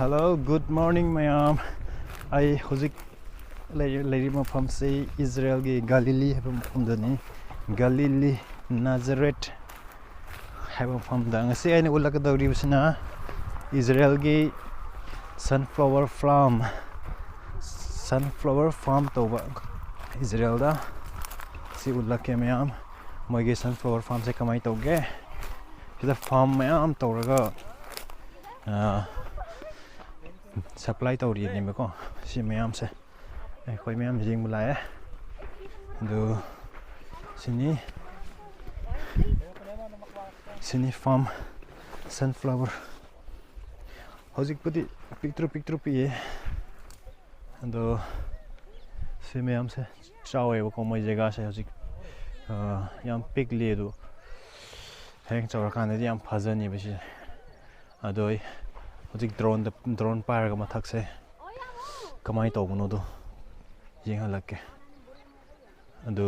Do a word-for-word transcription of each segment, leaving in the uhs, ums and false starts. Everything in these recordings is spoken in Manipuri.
Hello, good morning ꯃꯌꯥꯝ꯫ ꯑꯩ ꯍꯧꯖꯤꯛ ꯂꯩ- ꯂꯩꯔꯤꯕ ꯃꯐꯝꯁꯤ ꯏꯖꯔꯦꯜꯒꯤ ꯒꯥꯂꯤꯂꯤ ꯍꯥꯏꯕ ꯃꯐꯝꯗꯅꯤ꯫ ꯒꯥꯂꯤꯂꯤ, ꯅꯥꯖꯔꯦꯠ ꯍꯥꯏꯕ ꯃꯐꯝꯗ꯫ ꯉꯁꯤ ꯑꯩꯅ ꯎꯠꯂꯛꯀꯗꯧꯔꯤꯕꯁꯤꯅ ꯏꯖꯔꯦꯜꯒꯤ sunflower farm, sunflower farm ꯇꯧꯕ ꯏꯖꯔꯦꯜꯗ꯫ ꯁꯤ ꯎꯠꯂꯛꯀꯦ ꯃꯌꯥꯝ, ꯃꯣꯏꯒꯤ sunflower farmꯁꯦ ꯀꯃꯥꯏꯅ ꯇꯧꯒꯦ꯫ ꯁꯤꯗ farm ꯃꯌꯥꯝ ꯇꯧꯔꯒ supply ꯇꯧꯔꯤꯅꯦꯕꯀꯣ꯫ ꯁꯤ ꯃꯌꯥꯝꯁꯦ ꯑꯩꯈꯣꯏ ꯃꯌꯥꯝ ꯌꯦꯡꯕ ꯂꯥꯛꯑꯦ꯫ ꯑꯗꯨ ꯁꯤꯅꯤ, ꯁꯤꯅꯤ farm, sunflower꯫ ꯍꯧꯖꯤꯛꯄꯨꯗꯤ ꯄꯤꯛꯇ꯭ꯔꯨ ꯄꯤꯛꯇ꯭ꯔꯨ ꯄꯤꯛꯑꯦ꯫ ꯑꯗꯣ ꯁꯤ ꯃꯌꯥꯝꯁꯦ ꯆꯥꯎꯋꯦꯕꯀꯣ꯫ ꯃꯣꯏ ꯖꯒꯥꯁꯦ ꯍꯧꯖꯤꯛ ꯌꯥꯝ ꯄꯤꯛꯂꯤ꯫ ꯑꯗꯨ ꯍꯌꯦꯡ ꯆꯥꯎꯔꯀꯥꯟꯗꯗꯤ ꯌꯥꯝ ꯐꯖꯅꯤꯕ ꯁꯤꯁꯦ꯫ ꯑꯗꯣ ꯑꯩ ꯍꯧꯖꯤꯛ drone ꯗ drone ꯄꯥꯏꯔꯒ ꯃꯊꯛꯁꯦ ꯀꯃꯥꯏꯅ ꯇꯧꯕꯅꯣꯗꯣ ꯌꯦꯡꯍꯜꯂꯛꯀꯦ꯫ ꯑꯗꯨ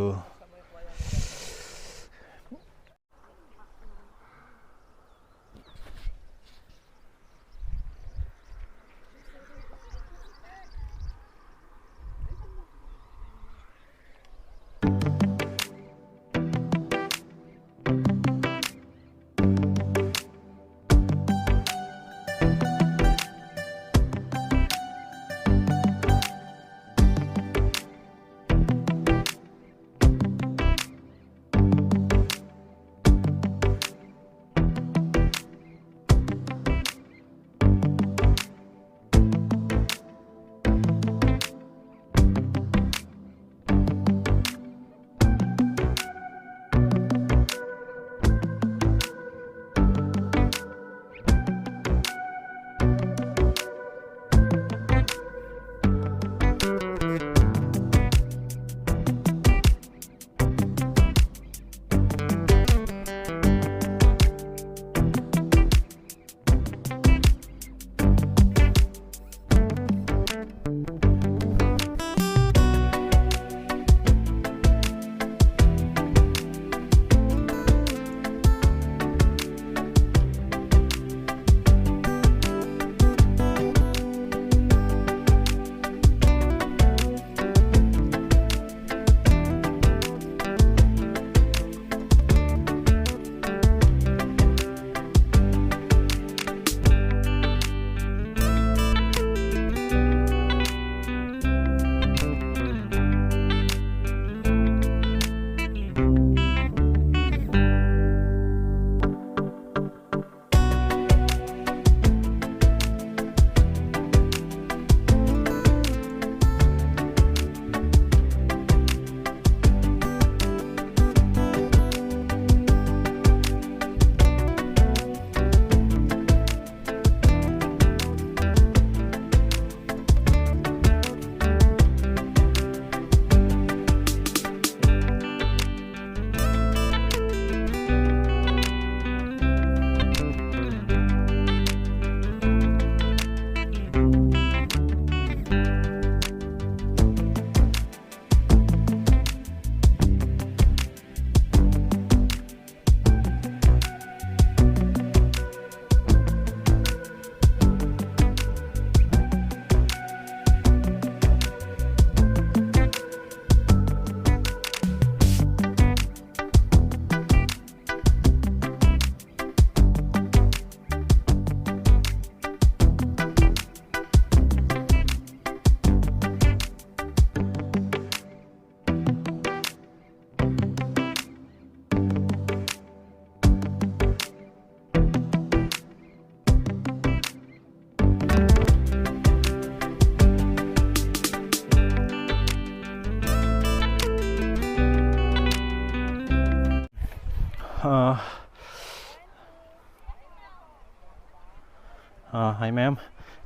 ꯑꯥ, ꯍꯥꯏ ꯃꯌꯥꯝ,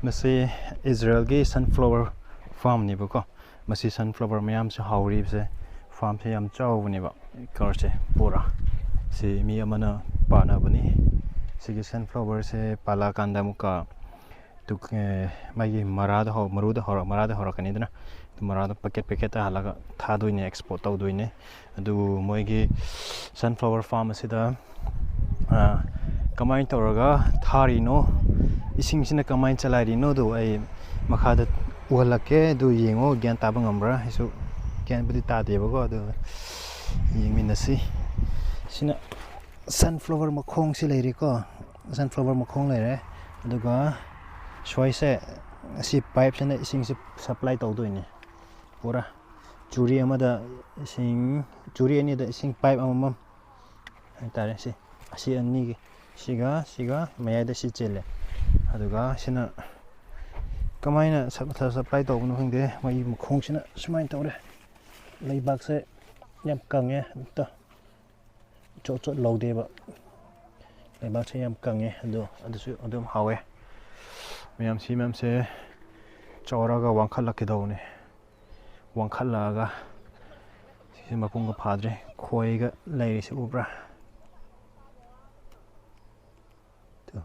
ꯃꯁꯤ ꯏꯖꯔꯦꯜꯒꯤ ꯁꯟꯐ꯭ꯂꯥꯋꯔ ꯐꯥꯔꯝꯅꯦꯕꯀꯣ꯫ ꯃꯁꯤ ꯁꯟꯐ꯭ꯂꯥꯋꯔ ꯃꯌꯥꯝꯁꯦ ꯍꯧꯔꯤꯕꯁꯦ, ꯐꯥꯔꯝꯁꯦ ꯌꯥꯝ ꯆꯥꯎꯕꯅꯦꯕ, ꯑꯦꯀꯔꯁꯦ ꯄꯨꯔꯥ꯫ ꯁꯤ ꯃꯤ ꯑꯃꯅ ꯄꯥꯅꯕꯅꯤ꯫ ꯁꯤꯒꯤ ꯁꯟꯐ꯭ꯂꯥꯋꯔꯁꯦ ꯄꯥꯜꯂꯛꯑꯀꯥꯟꯗ ꯑꯃꯨꯛꯀ ꯇꯨ-, ꯑꯦ, ꯃꯥꯒꯤ ꯃꯔꯥꯗ ꯍꯧ-, ꯃꯔꯨꯗ ꯍꯧꯔ-, ꯃꯔꯥꯗ ꯍꯧꯔꯛꯀꯅꯤꯗꯅ꯫ ꯑꯗꯨ ꯃꯔꯥꯗꯣ ꯄꯦꯀꯦꯠ ꯄꯦꯀꯦꯠꯇ ꯍꯥꯜꯂꯒ ꯊꯥꯗꯣꯏꯅꯦ, ꯑꯦꯛꯁꯄꯣꯔꯠ ꯇꯧꯗꯣꯏꯅꯦ꯫ ꯑꯗꯨ ꯃꯣꯏꯒꯤ ꯁꯟꯐ꯭ꯂꯥꯋꯔ ꯐꯥꯔꯝ ꯑꯁꯤꯗ, ꯑ, ꯀꯃꯥꯏꯅ ꯇꯧꯔꯒ ꯊꯥꯔꯤꯅꯣ, ꯏꯁꯤꯡꯁꯤꯅ ꯀꯃꯥꯏꯅ ꯆꯂꯥꯏꯔꯤꯅꯣꯗꯣ ꯑꯩ ꯃꯈꯥꯗ ꯎꯍꯜꯂꯛꯀꯦ꯫ ꯑꯗꯨ ꯌꯦꯡꯉꯣ, ꯒ꯭ꯌꯥꯟ ꯇꯥꯕ ꯉꯝꯕ꯭ꯔꯥ? ꯑꯩꯁꯨ ꯒ꯭ꯌꯥꯟꯕꯨꯗꯤ ꯇꯥꯗꯦꯕꯀꯣ, ꯑꯗꯨ ꯌꯦꯡꯃꯤꯟꯅꯁꯤ꯫ ꯁꯤꯅ ꯁꯟꯐ꯭ꯂꯥꯋꯔ ꯃꯈꯣꯡꯁꯤ ꯂꯩꯔꯦꯀꯣ, ꯁꯟꯐ꯭ꯂꯥꯋꯔ ꯃꯈꯣꯡ ꯂꯩꯔꯦ꯫ ꯑꯗꯨꯒ ꯁ꯭ꯋꯥꯏꯁꯦ, ꯑꯁꯤ ꯄꯥꯏꯞꯁꯤꯅ ꯏꯁꯤꯡꯁꯦ ꯁꯄ꯭ꯂꯥꯏ ꯇꯧꯗꯣꯏꯅꯦ꯫ ꯄꯨꯔꯥ ꯆꯨꯔꯤ ꯑꯃꯗ ꯏꯁꯤꯡ, ꯆꯨꯔꯤ ꯑꯅꯤꯗ ꯏꯁꯤꯡ ꯄꯥꯏꯞ ꯑꯃꯃꯝ ꯍꯥꯏꯇꯥꯔꯦ꯫ ꯁꯤ, ꯑꯁꯤ ꯑꯅꯤꯒꯤ, ꯁꯤꯒ ꯁꯤꯒ ꯃꯌꯥꯏꯗ ꯁꯤ ꯆꯦꯜꯂꯦ꯫ ꯑꯗꯨꯒ ꯁꯤꯅ ꯀꯃꯥꯏꯅ ꯁꯞ-, ꯁꯞ-, ꯁꯄ꯭ꯂꯥꯏ ꯇꯧꯕꯅꯣ ꯈꯪꯗꯦ, ꯃꯣꯏꯒꯤ ꯃꯈꯣꯡꯁꯤꯅ ꯁꯨꯃꯥꯏꯅ ꯇꯧꯔꯦ꯫ ꯂꯩꯕꯥꯛꯁꯦ ꯌꯥꯝ ꯀꯪꯉꯦ ꯑꯝꯇ꯫ ꯆꯣꯠ ꯆꯣꯠ ꯂꯧꯗꯦꯕ꯫ ꯂꯩꯕꯥꯛꯁꯦ ꯌꯥꯝ ꯀꯪꯉꯦ, ꯑꯗꯣ ꯑꯗꯨꯁꯨ ꯑꯗꯨꯝ ꯍꯥꯎꯋꯦ꯫ ꯃꯌꯥꯝ, ꯁꯤ ꯃꯌꯥꯝꯁꯦ ꯆꯥꯎꯔꯒ ꯋꯥꯡꯈꯠꯂꯛꯀꯗꯧꯕꯅꯦ꯫ ꯋꯥꯡꯈꯠꯂꯛꯑꯒ ꯁꯤꯁꯦ ꯃꯄꯨꯡꯒ ꯐꯥꯗ꯭ꯔꯦ, ꯈꯣꯏꯒ ꯂꯩꯔꯤꯁꯦ ꯎꯕ꯭ꯔꯥ? ꯇꯨ꯫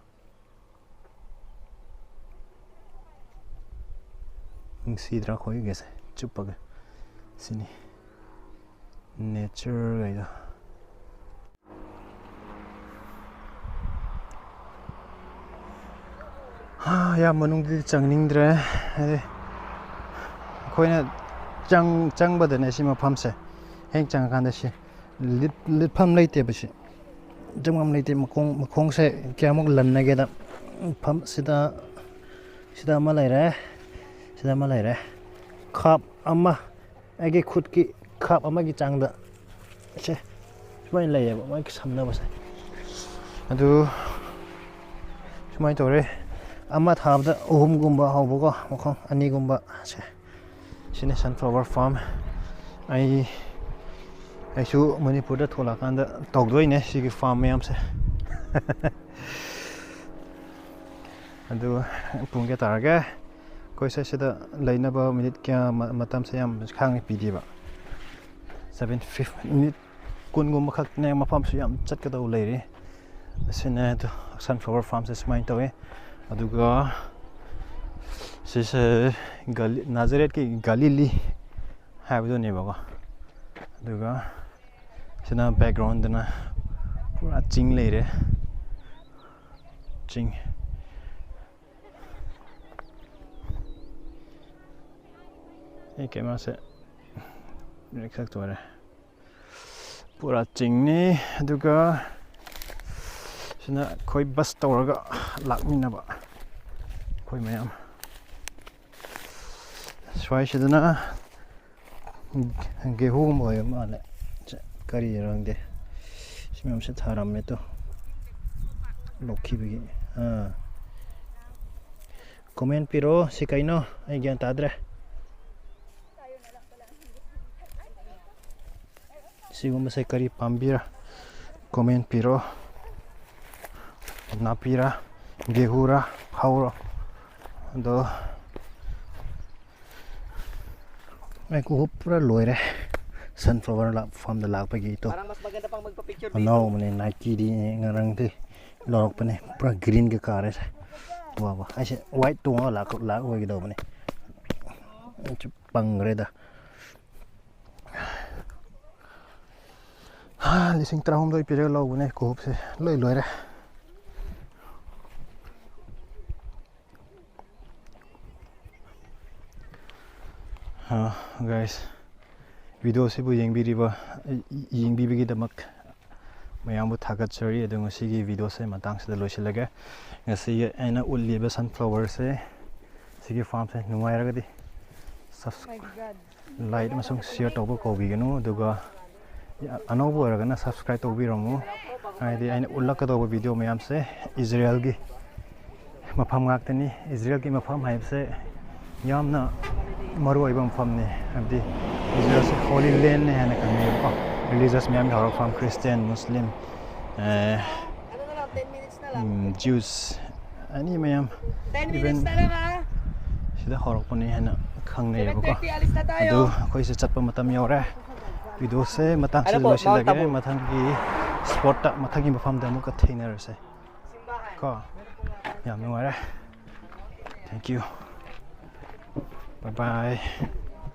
ꯅꯨꯡꯁꯤꯗ꯭ꯔꯥ ꯈꯣꯏꯒꯁꯦ ꯆꯨꯞꯄꯒ? ꯁꯤꯅꯤ ꯅꯦꯆꯔꯒꯩꯗꯣ꯫ ꯍꯥ, ꯌꯥꯝ ꯃꯅꯨꯡꯗꯗꯤ ꯆꯪꯅꯤꯡꯗ꯭ꯔꯦ꯫ ꯍꯥꯏꯗꯤ ꯑꯩꯈꯣꯏꯅ ꯆꯪ-, ꯆꯪꯕꯗꯅꯦ ꯁꯤ ꯃꯐꯝꯁꯦ ꯍꯦꯛ ꯆꯪꯉꯀꯥꯟꯗ ꯁꯤ ꯂꯤꯠ-, ꯂꯤꯠꯐꯝ ꯂꯩꯇꯦꯕ ꯁꯤ꯫ ꯆꯪꯐꯝ ꯂꯩꯇꯦ꯫ ꯃꯈꯣꯡ, ꯃꯈꯣꯡꯁꯦ ꯀꯌꯥꯃꯨꯛ ꯂꯟꯅꯒꯦꯗ, ꯃꯐꯝ ꯁꯤꯗ, ꯁꯤꯗ ꯑꯃ ꯂꯩꯔꯦ, ꯁꯤꯗ ꯑꯃ ꯂꯩꯔꯦ꯫ ꯈꯥꯞ ꯑꯃ, ꯑꯩꯒꯤ ꯈꯨꯠꯀꯤ ꯈꯥꯞ ꯑꯃꯒꯤ ꯆꯥꯡꯗ ꯁꯦ ꯁꯨꯃꯥꯏꯅ ꯂꯩꯌꯦꯕ ꯃꯣꯏꯒꯤ ꯁꯝꯅꯕꯁꯦ꯫ ꯑꯗꯨ ꯁꯨꯃꯥꯏꯅ ꯇꯧꯔꯦ꯫ ꯑꯃ ꯊꯥꯕꯗ ꯑꯍꯨꯝꯒꯨꯝꯕ ꯍꯧꯕꯀꯣ, ꯃꯈꯣꯡ ꯑꯅꯤꯒꯨꯝꯕ ꯁꯦ꯫ ꯁꯤꯅ ꯁꯟꯐ꯭ꯂꯥꯋꯔ ꯐꯥꯔꯝ꯫ ꯑꯩ, ꯑꯩꯁꯨ ꯃꯅꯤꯄꯨꯔꯗ ꯊꯣꯛꯂꯛꯑꯀꯥꯟꯗ ꯇꯧꯗꯣꯏꯅꯦ ꯁꯤꯒꯤ ꯐꯥꯔꯝ ꯃꯌꯥꯝꯁꯦ꯫ ꯑꯗꯨ ꯄꯨꯡ ꯀꯌꯥ ꯇꯥꯔꯒꯦ? ꯑꯩꯈꯣꯏꯁꯦ ꯁꯤꯗ ꯂꯩꯅꯕ ꯃꯤꯅꯤꯠ ꯀꯌꯥ ꯃ- ꯃꯇꯝꯁꯦ ꯌꯥꯝ ꯈꯥꯡꯅ ꯄꯤꯗꯦꯕ꯫ ꯁꯚꯦꯟ ꯐꯤꯐ ꯃꯤꯅꯤꯠ ꯀꯨꯟꯒꯨꯝꯕ ꯈꯛꯇꯅꯦ꯫ ꯃꯐꯝꯁꯨ ꯌꯥꯝ ꯆꯠꯀꯗꯧꯕ ꯂꯩꯔꯤ꯫ ꯑꯁꯤꯅꯦ ꯑꯗꯨ ꯁꯟꯐ꯭ꯂꯥꯋꯔ ꯐꯥꯔꯝꯁꯦ ꯁꯨꯃꯥꯏꯅ ꯇꯧꯋꯤ꯫ ꯑꯗꯨꯒ ꯁꯤꯁꯦ ꯒꯂꯤ ꯅꯥꯖꯔꯦꯠꯀꯤ ꯒꯥꯂꯤꯂꯤ ꯍꯥꯏꯕꯗꯨꯅꯦꯕꯀꯣ꯫ ꯑꯗꯨꯒ ꯁꯤꯅ ꯕꯦꯛꯒ꯭ꯔꯥꯎꯟꯗꯅ ꯄꯨꯔꯥ ꯆꯤꯡ ꯂꯩꯔꯦ꯫ ꯆꯤꯡ꯫ ꯑꯩ ꯀꯦꯃꯦꯔꯥꯁꯦ ꯔꯤꯌꯦꯛ ꯇꯧꯔꯦ꯫ ꯄꯨꯔꯥ ꯆꯤꯡꯅꯤ꯫ ꯑꯗꯨꯒ ꯁꯤꯅ ꯑꯩꯈꯣꯏ ꯕꯁ ꯇꯧꯔꯒ ꯂꯥꯛꯃꯤꯟꯅꯕ ꯑꯩꯈꯣꯏ ꯃꯌꯥꯝ꯫ ꯁ꯭ꯋꯥꯏꯁꯤꯗꯅ ꯒꯦꯍꯨꯒꯨꯝꯕ ꯑꯣꯏꯕ ꯃꯥꯜꯂꯦ꯫ ꯁꯦ, ꯀꯔꯤꯔꯣ ꯈꯪꯗꯦ꯫ ꯁꯤ ꯃꯌꯥꯝꯁꯦ ꯊꯥꯔꯝꯃꯦ ꯇꯣ꯫ ꯂꯣꯛꯈꯤꯕꯒꯤ꯫ ꯑꯥ꯫ ꯀꯣꯃꯦꯟ ꯄꯤꯔꯛꯑꯣ꯫ ꯁꯤ ꯀꯩꯅꯣ? ꯑꯩ ꯒ꯭ꯌꯥꯟ ꯇꯥꯗ꯭ꯔꯦ꯫ ꯁꯤꯒꯨꯝꯕꯁꯦ ꯀꯔꯤ ꯄꯥꯝꯕꯤꯔ? ꯀꯣꯃꯦꯟ ꯄꯤꯔꯣ꯫ ꯅꯥꯄꯤꯔ, ꯒꯦꯍꯨꯔ, ꯐꯧꯔꯣ꯫ ꯑꯗꯣ ꯑꯩ ꯀꯣꯍꯨꯞ ꯄꯨꯔꯥ ꯂꯣꯏꯔꯦ꯫ ꯁꯟꯐ꯭ꯂꯥꯋꯔ ꯂꯥ- ꯐꯥꯔꯝꯗ ꯂꯥꯛꯄꯒꯤ ꯏꯇꯣ꯫ Parang mas maganda pang magpa-picture dito. ꯑꯅꯧꯕꯅꯦ, ꯅꯥꯏꯀꯤꯗꯤ ꯉꯔꯥꯡꯗꯤ ꯂꯧꯔꯛꯄꯅꯦ꯫ ꯄꯨꯔꯥ ꯒ꯭ꯔꯤꯟꯒ ꯀꯥꯔꯦ ꯁꯦ꯫ ꯋꯥ ꯋꯥ꯫ ꯑꯩꯁꯦ ꯋꯥꯏꯠ ꯇꯣꯡꯉꯒ ꯂꯥꯛ- ꯂꯥꯛꯑꯣꯏꯒꯗꯧꯕꯅꯦ꯫ ꯑꯩꯁꯨ ꯄꯪꯈ꯭ꯔꯦꯗ꯫ ꯍꯥ, ꯂꯤꯁꯤꯡ ꯇꯔꯥꯍꯨꯝꯗꯣꯏ ꯄꯤꯔꯒ ꯂꯧꯕꯅꯦ ꯀꯣꯍꯨꯞꯁꯦ꯫ ꯂꯣꯏ ꯂꯣꯏꯔꯦ꯫ ꯒꯥꯏꯁ, ꯚꯤꯗꯤꯑꯣꯁꯤꯕꯨ ꯌꯦꯡꯕꯤꯔꯤꯕ, ꯌꯦꯡꯕꯤꯕꯒꯤꯗꯃꯛ ꯃꯌꯥꯝꯕꯨ ꯊꯥꯒꯠꯆꯔꯤ꯫ ꯑꯗꯣ ꯉꯁꯤꯒꯤ ꯚꯤꯗꯤꯑꯣꯁꯦ ꯃꯇꯥꯡꯁꯤꯗ ꯂꯣꯏꯁꯤꯜꯂꯒꯦ꯫ ꯉꯁꯤꯒꯤ ꯑꯩꯅ ꯎꯠꯂꯤꯕ ꯁꯟꯐ꯭ꯂꯥꯋꯔꯁꯦ, ꯁꯤꯒꯤ ꯐꯥꯔꯝꯁꯦ ꯅꯨꯡꯉꯥꯏꯔꯒꯗꯤ ꯁꯕꯁ- ꯂꯥꯏꯛ ꯑꯃꯁꯨꯡ ꯁꯤꯌꯔ ꯇꯧꯕ ꯀꯥꯎꯕꯤꯒꯅꯨ꯫ ꯑꯗꯨꯒ ꯑꯅꯧꯕ ꯑꯣꯏꯔꯒꯅ ꯁꯕꯁꯀ꯭ꯔꯥꯏꯕ ꯇꯧꯕꯤꯔꯝꯃꯨ꯫ ꯍꯥꯏꯗꯤ ꯑꯩꯅ ꯎꯠꯂꯛꯀꯗꯧꯕ ꯚꯤꯗꯤꯑꯣ ꯃꯌꯥꯝꯁꯦ ꯏꯖꯔꯦꯜꯒꯤ ꯃꯐꯝ ꯉꯥꯛꯇꯅꯤ꯫ ꯏꯖꯔꯦꯜꯒꯤ ꯃꯐꯝ ꯍꯥꯏꯕꯁꯦ ꯌꯥꯝꯅ ꯃꯔꯨ ꯑꯣꯏꯕ ꯃꯐꯝꯅꯤ꯫ ꯍꯥꯏꯕꯗꯤ ꯏꯖꯔꯦꯜꯁꯦ ꯍꯣꯂꯤ ꯂꯦꯟꯅꯤ ꯍꯥꯏꯅ ꯈꯪꯅꯩꯌꯦꯕꯀꯣ꯫ ꯔꯤꯂꯤꯖꯁ ꯃꯌꯥꯝꯒꯤ ꯍꯧꯔꯛꯐꯝ, ꯈ꯭ꯔꯤꯁꯇꯤꯌꯥꯟ, ꯃꯨꯁꯂꯤꯝ, ꯑꯦ, ꯎꯝ, ꯖ꯭ꯌꯨꯁ, ꯑꯦꯅꯤ ꯃꯌꯥꯝ, ꯏꯚꯦꯟ ꯁꯤꯗ ꯍꯧꯔꯛꯄꯅꯤ ꯍꯥꯏꯅ ꯈꯪꯅꯩꯌꯦꯕꯀꯣ꯫ ꯑꯗꯨ ꯑꯩꯈꯣꯏꯁꯦ ꯆꯠꯄ ꯃꯇꯝ ꯌꯧꯔꯦ꯫ ꯚꯤꯗꯤꯑꯣꯁꯦ ꯃꯇꯥꯡꯁꯤꯗ ꯂꯣꯏꯁꯤꯜꯂꯒꯦ꯫ ꯃꯊꯪꯒꯤ ꯁ꯭ꯄꯣꯠꯇ, ꯃꯊꯪꯒꯤ ꯃꯐꯝꯗ ꯑꯃꯨꯛꯀ ꯊꯦꯡꯅꯔꯁꯦ ꯀꯣ꯫ ꯌꯥꯝ ꯅꯨꯡꯉꯥꯏꯔꯦ꯫ Thank you. Bye bye.